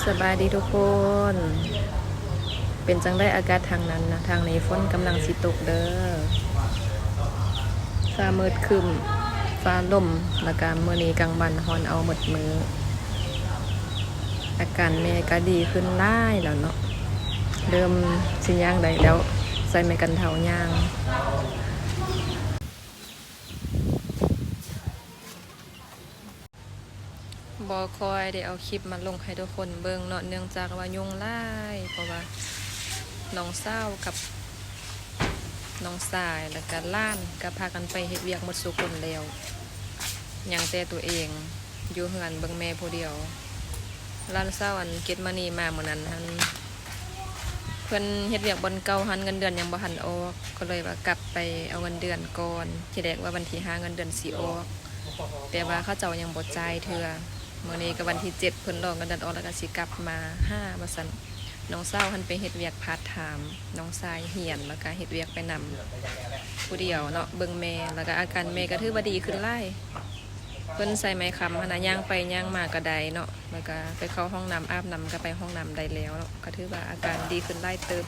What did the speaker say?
ສະບາຍດີທຸກຄົນ. ເປັນຈັ່ງໃດອາກາດທາງນັ້ນນະ? ທາງນີ້ຝົນກຳລັງຊິຕົກເດີ້. ຟ້າມືດຄຶ້ມ ຟ້າລົມ ແລ້ວກະມື້ນີ້ກາງວັນຮ້ອນເອົາໝົດມື້. ອາການແມ່ກະດີຂຶ້ນຫຼາຍແລ້ວເນາະ, ເລີ່ມຊິຍ່າງໄດ້ແລ້ວ, ໃສ່ໄມ້ກັນເທົ້າຍ່າງ. ບໍ່ຄ່ອຍໄດ້ເອົາຄລິບມາລົງໃຫ້ທຸກຄົນເບິ່ງເນາະ, ເນື່ອງຈາກວ່າຫຍຸ້ງຫຼາຍ, ເພາະວ່ານ້ອງສາວກັບນ້ອງຊາຍ ແລ້ວກະຫຼານກະພາກັນໄປເຮັດວຽກໝົດສູ່ຄົນແລ້ວ, ຍັງແຕ່ໂຕເອງຢູ່ເຮືອນເບິ່ງແມ່ຜູ້ດຽວ. ຫຼານສາວອັນເກັດມະນີມາມື້ນັ້ນຫັ້ນ ເພິ່ນເຮັດວຽກບ່ອນເກົ່າຫັ້ນ ເງິນເດືອນຍັງບໍ່ທັນອອກ, ກໍເລີຍວ່າກັບໄປເອົາເງິນເດືອນກ່ອນ. ທີແລກວ່າວັນທີຫ້າເງິນເດືອນຊິອອກ, ແຕ່ວ່າເຂົາເຈົ້າຍັງບໍ່ຈ່າຍເທື່ອ. ມື້ນີ້ກໍວັນທີເຈັດ ເພິ່ນລໍເງິນເດືອນອອກ ແລ້ວກໍຊິກັບມາຫາວ່າຊັ້ນ. ນ້ອງສາວຫັ້ນໄປເຮັດວຽກພາດທາມ, ນ້ອງຊາຍຮຽນ ແລ້ວກໍເຮັດວຽກໄປນຳຜູ້ດຽວເນາະ, ເບິ່ງແມ່, ແລ້ວກໍອາການແມ່ກໍຖືວ່າດີຂຶ້ນຫຼາຍ. ເພິ່ນໃສ່ໄມ້ຄ້ຳຫັ້ນນະ, ຍ່າງໄປຍ່າງມາກໍໄດ້ເນາະ, ແລ້ວກໍໄປເຂົ້າຫ້ອງນ້ຳ ອາບນ້ຳກໍໄປຫ້ອງນ້ຳໄດ້ແລ້ວເນາະ, ກໍຖືວ່າອາການດີຂຶ້ນຫຼາຍເຕີບ.